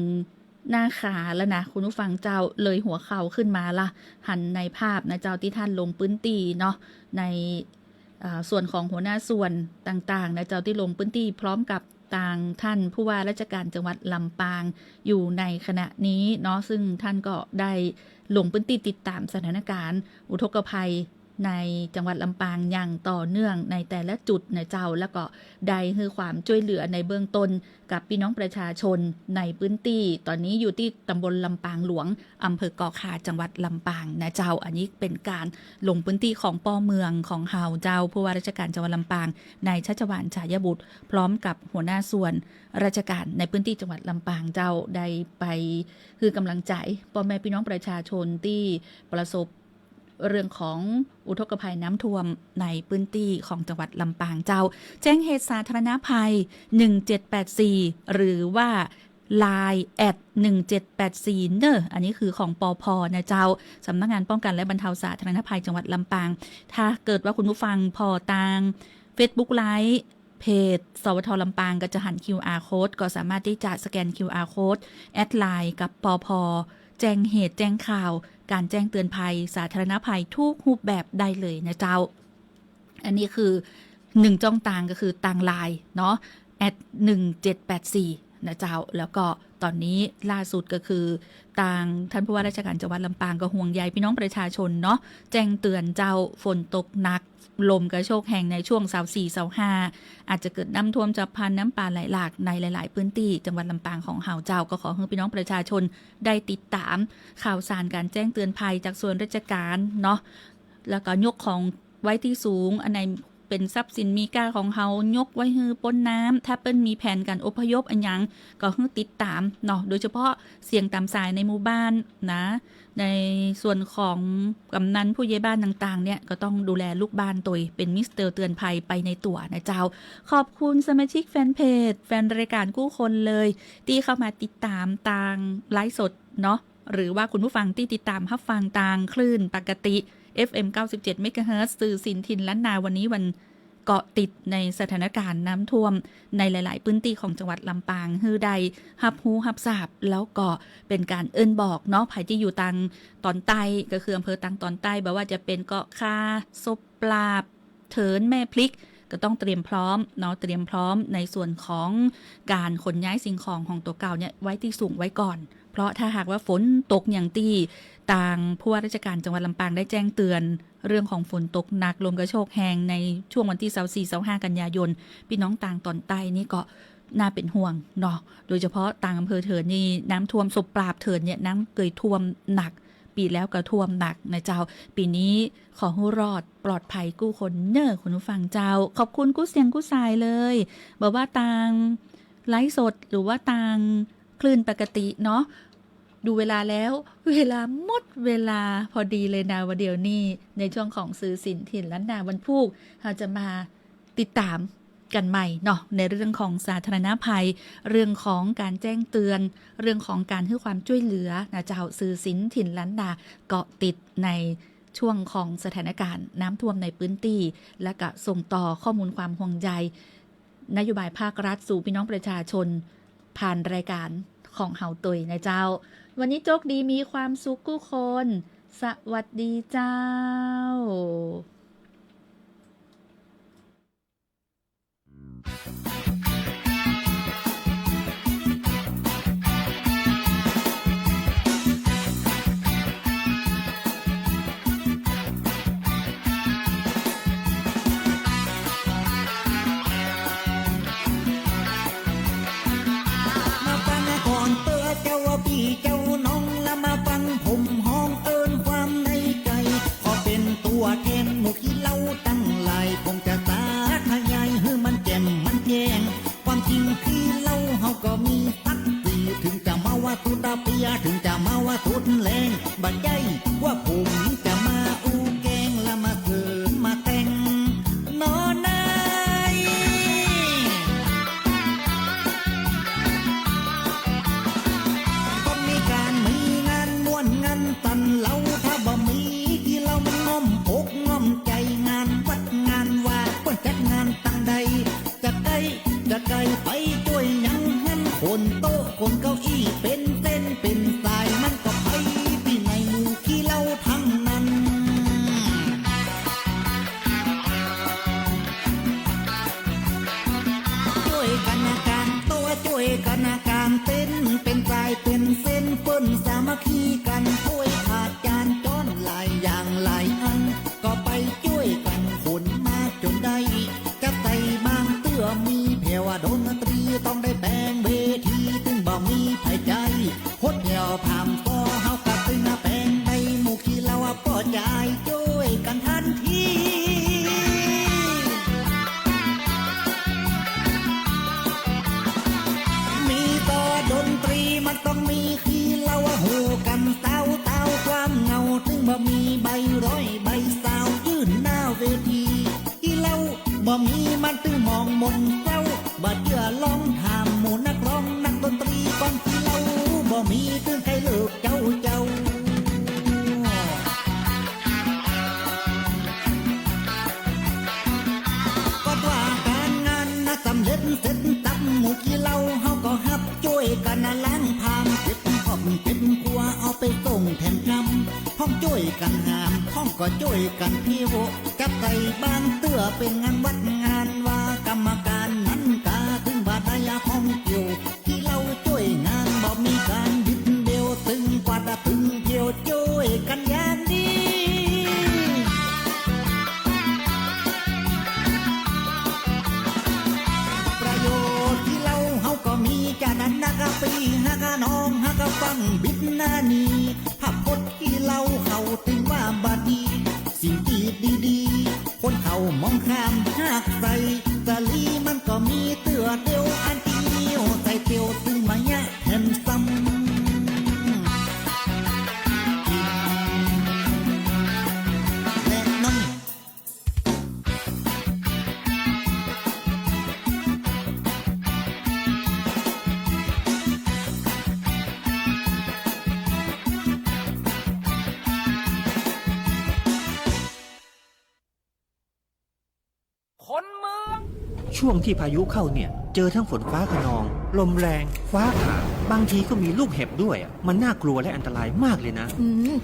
หน้าขาแล้วนะ คุณผู้ฟังเจ้า เลยหัวเข่าขึ้นมาละ หันในภาพนะเจ้า ตี้ต้านลงพื้นตี้เนาะ ใน อ่า ส่วนของหัวหน้าส่วนต่างๆ นะเจ้า ตี้ลงพื้นตี้พร้อมกับตางต้านผู้ว่าราชการจังหวัดลำปางอยู่ในขณะนี้เนาะ ซึ่งต้านก็ได้ลงพื้นตี้ติดต๋ามสถานก๋ารณ์อุทกภัยในจังหวัดลำปางอย่างต่อเนื่องในแต่ละจุดนะเจ้า แล้วก็ได้หื้อความจ้วยเหลือในเบื้องต้นกับปี้น้องประชาชนในพื้นตี้ ต๋อนนี้อยู่ตี้ต๋ำบลลำปางหลวง อำเภอเกาะคา จังหวัดลำปางนะเจ้า อันนี้เป๋นก๋านลงพื้นตี้ของป้อเมืองของเฮาเจ้า ผู้ว่าราชการจังหวัดลำปาง นายชัชวาล ชายบุตร พร้อมกับหัวหน้าส่วนราชการในพื้นตี้จังหวัดลำปางเจ้า ได้ไปหื้อก๋ำลังใจ๋ป้อแม่ปี้น้องประชาชนตี้ประสบเรื่องของอุทกภัยน้ำท่วมในพื้นตี้ของจังหวัดลำปางเจ้า แจ้งเหตุสาธารณภัย หนึ่งเจ็ดแปดสี่ หรือว่า ไลน์ แอท หนึ่งเจ็ดแปดสี่ เน่อ อันนี้คือของ ปภ นะเจ้า สำนักงานป้องกันและบรรเทาสาธารณภัยจังหวัดลำปาง ถ้าเกิดว่าคุณผู้ฟังผ่อตาง Facebook Live เพจ สวท ลำปาง ก็จะหัน QR Code ก็สามารถตี้จะสแกน QR Code แอดไลน์กับ ปภ แจ้งเหตุแจ้งข่าว ก๋านแจ้งเตือนภัยสาธารณภัยทุกรูปแบบได้เลยนะเจ้า อันนี้คือหนึ่งจ้องตางก็คือตางไลน์เนาะ แอท หนึ่งเจ็ดแปดสี่ นะเจ้า แล้วก็ต๋อนนี้ล่าสุดก็คือ ตางต้านผู้ว่าราชก๋านจังหวัดลำปางก็ห่วงใยปี้น้องประชาชนเนาะ แจ้งเตื๋อนเจ้า ฝนตกหนัก ลมกระโชกแฮงในช่วงซาวสี่ ซาวห้า อาจจะเกิดน้ำท่วมฉับพลัน น้ำป่าไหลหลากในหลายๆ ปื้นตี้จังหวัดลำปางของเฮาเจ้า ก็ขอหื้อปี้น้องประชาชนได้ติดต๋ามข่าวสารก๋านแจ้งเตือนภัยจากส่วนราชก๋านเนาะ แล้วก็ยกของไว้ตี้สูง อันไหนเป๋นทรัพย์สินมีค่าของเฮา ยกไว้หื้อป๊นน้ำ ถ้าเปิ้นมีแผนก๋านอพยพอะหยัง ก็หื้อติดต๋ามเนาะ โดยเฉพาะเสียงต๋ามสายในหมู่บ้านนะ ในส่วนของกำนันผู้ใหญ่บ้านต่างๆ เนี่ย ก็ต้องดูแลลูกบ้านตวย เป๋นมิเตอร์เตือนภัยไปในตั๋วนะเจ้า ขอบคุณสมาชิกแฟนเพจ แฟนรายก๋านกู้คนเลย ตี้เข้ามาติดต๋ามตางไลฟ์สดเนาะ หรือว่าคุณผู้ฟังตี้ติดต๋ามฮับฟังตางคลื่นปกติ เอฟเอ็ม เก้าสิบเจ็ด เมกะเฮิรตซ์ สื่อสินถิ่นล้านนา วันนี้วันเกาะติดในสถานก๋านน้ำท่วมในหลายๆ ปื้นตี้ของจังหวัดลำปาง หื้อได้ฮับฮู้ฮับทราบ แล้วก็เป๋นก๋านเอิ้นบอกเนาะ ใผตี้อยู่ตางต๋อนใต้ ก็คืออำเภอตางต๋อนใต้ บ่ว่าจะเป๋นเกาะคา ศพปราบ เถิน แม่พริก ก็ต้องเตรียมพร้อมเนาะ เตรียมพร้อมในส่วนของก๋านขนย้ายสิ่งของของตั๋วเก่าเนี่ยไว้ตี้สูงไว้ก่อน เพราะถ้าหากว่าฝนตกอย่างตี้ตางผู้ว่าราชก๋านจังหวัดลำปางได้แจ้งเตือน เรื่องของฝนตกหนัก ลมกระโชกแฮงในช่วงวันตี้ซาวสี่ ซาวห้า กันยายน ปี้น้องตางต๋อนใต้นี่ก็น่าเป๋นห่วงเนาะ โดยเฉพาะตางอำเภอเถินนี่น้ำท่วม ศพปราบ เถินเนี่ยน้ำเกยท่วมหนัก ปี๋แล้วก็ท่วมหนักนะเจ้า ปี๋นี้ขอหื้อรอดปลอดภัยกู้คนเน่อคุณผู้ฟังเจ้า ขอบคุณกู้เสียงกู้สายเลย บ่ว่าตางไลฟ์สดหรือว่าตางคลื่นปกติเนาะ ดูเวลาแล้ว เวลาหมดเวลาพอดีเลยนะ วันเดียวนี้ ในช่วงของสื่อสินถิ่นล้านนาวันพูก เฮาจะมาติดต๋ามกั๋นใหม่เนาะ ในเรื่องของสาธารณภัย เรื่องของก๋านแจ้งเตือน เรื่องของก๋านหื้อความจ้วยเหลือนะเจ้า สื่อสินถิ่นล้านนาเกาะติดในช่วงของสถานก๋านน้ำท่วมในปื้นตี้ และก็ส่งต่อข้อมูลความห่วงใย นโยบายภาครัฐสู่ปี้น้องประชาชน ผ่านรายก๋านของเฮาตวยนะเจ้า วันนี้โจคดีมีความสุขกู้คน สวัสดีเจ้า มาฟังก่อนเต๊อะเจ้าปี้เจ้าน้อง ละมาฟังผมฮ้องเอิ้นความในใจ๋ ขอเป๋นตั๋วแทนหมู่ขี้เหล้าตังหลาย ผมจะสาธยายหื้อมันแจ่มมันแจ้ง ความจริงขี้เหล้าเฮาก็มีศักดิ์ศรี เถิงจะเมาว่าตุ๊ดเปียร์ เถิงจะเมาว่าตุ๊ดแลง บ่ใจ้ว่าผมจะมาอู้แกล้ง ละมาเสริมมาแต่ง หนอ นาย คนมีก๋านมีงานม่วนงานสันเหล้า ถ้าบ่มีขี้เหล้ามันง่อมอกง่อมใจ๋ งานวัดงานวา เปิ้นจัดงานตังใด จะใก้ จะใก้ไปจ้วยหยังหั้น ขนโต๊ะขนเก้าอี้เป๋นเส้นเป๋นสาย มันก็ไปตี้ในหมู่ขี้เหล้าตังนั้น จ้วยกั๋นก๋างโต๊ะ จ้วยกั๋นก๋างเต็นท์ เป๋นสายเป๋นเส้น เปิ้นสามัคคีกั๋น ถ้วยถาดจานจ๊อนหลายอย่างหลายอัน ก็ไปจ้วยกั๋นขนมาจ๋นได้ จับใส่บางเตื้อมีแผ่วดนตรี ต้องได้แป๋งเวที ตึงบ่มีใผใจ๊ หดแผ่วผ่ามฟอ เฮาก็ตึงแป๋งได้ หมู่ขี้เหล้าป้อจาย จ้วยกั๋นทันที มีต่อดนตรีมันต้องมีขี้เหล้า ฮู้กั๋นสาวตาวความเหงา ตึงบ่มีใบร้อยใบซาว ยื่นหน้าเวที ขี้เหล้าบ่มีมันตึงมองมนเศร้า บ่เจื้อลองถามหมู่นักร้องนักดนตรี ก่อนขี้เหล้าบ่มีตึงใค่เลิกเจ้าเจ้า ก็ว่าก๋านงานนะสำเร็จเสร็จสับ หมู่ขี้เหล้าเฮาก็ฮับจ้วยกั๋นนะ ล้างผ่ามเก็บครอบเก็บครัว เอาไปส่งแถมกำ ห้องจ้วยกั๋นหาม ห้องก็จ้วยกั๋นเที่ยว จับใส่บางเตื้อเป๋นงานวัดงานวา กรรมก๋านนั้นกาตึงบ่ ฟังบิดหน้านี้ ภาพพจน์ขี้เหล้าเขาตึงว่าบ่ดี สิ่งตี้ดีๆ คนเขามองข้าม หากใส่สลีมันก็มีเตื้อเดียว อันตี้เหนียวใส่เตียวตึงมายะแหมซ้ำ แนะนำ คนเมือง ช่วงที่พายุเข้าเนี่ย เจอทั้งฝนฟ้าคะนอง ลมแรง ฟ้าผ่า บางทีก็มีลูกเห็บด้วยอะ มันน่ากลัวและอันตรายมากเลยนะ อืม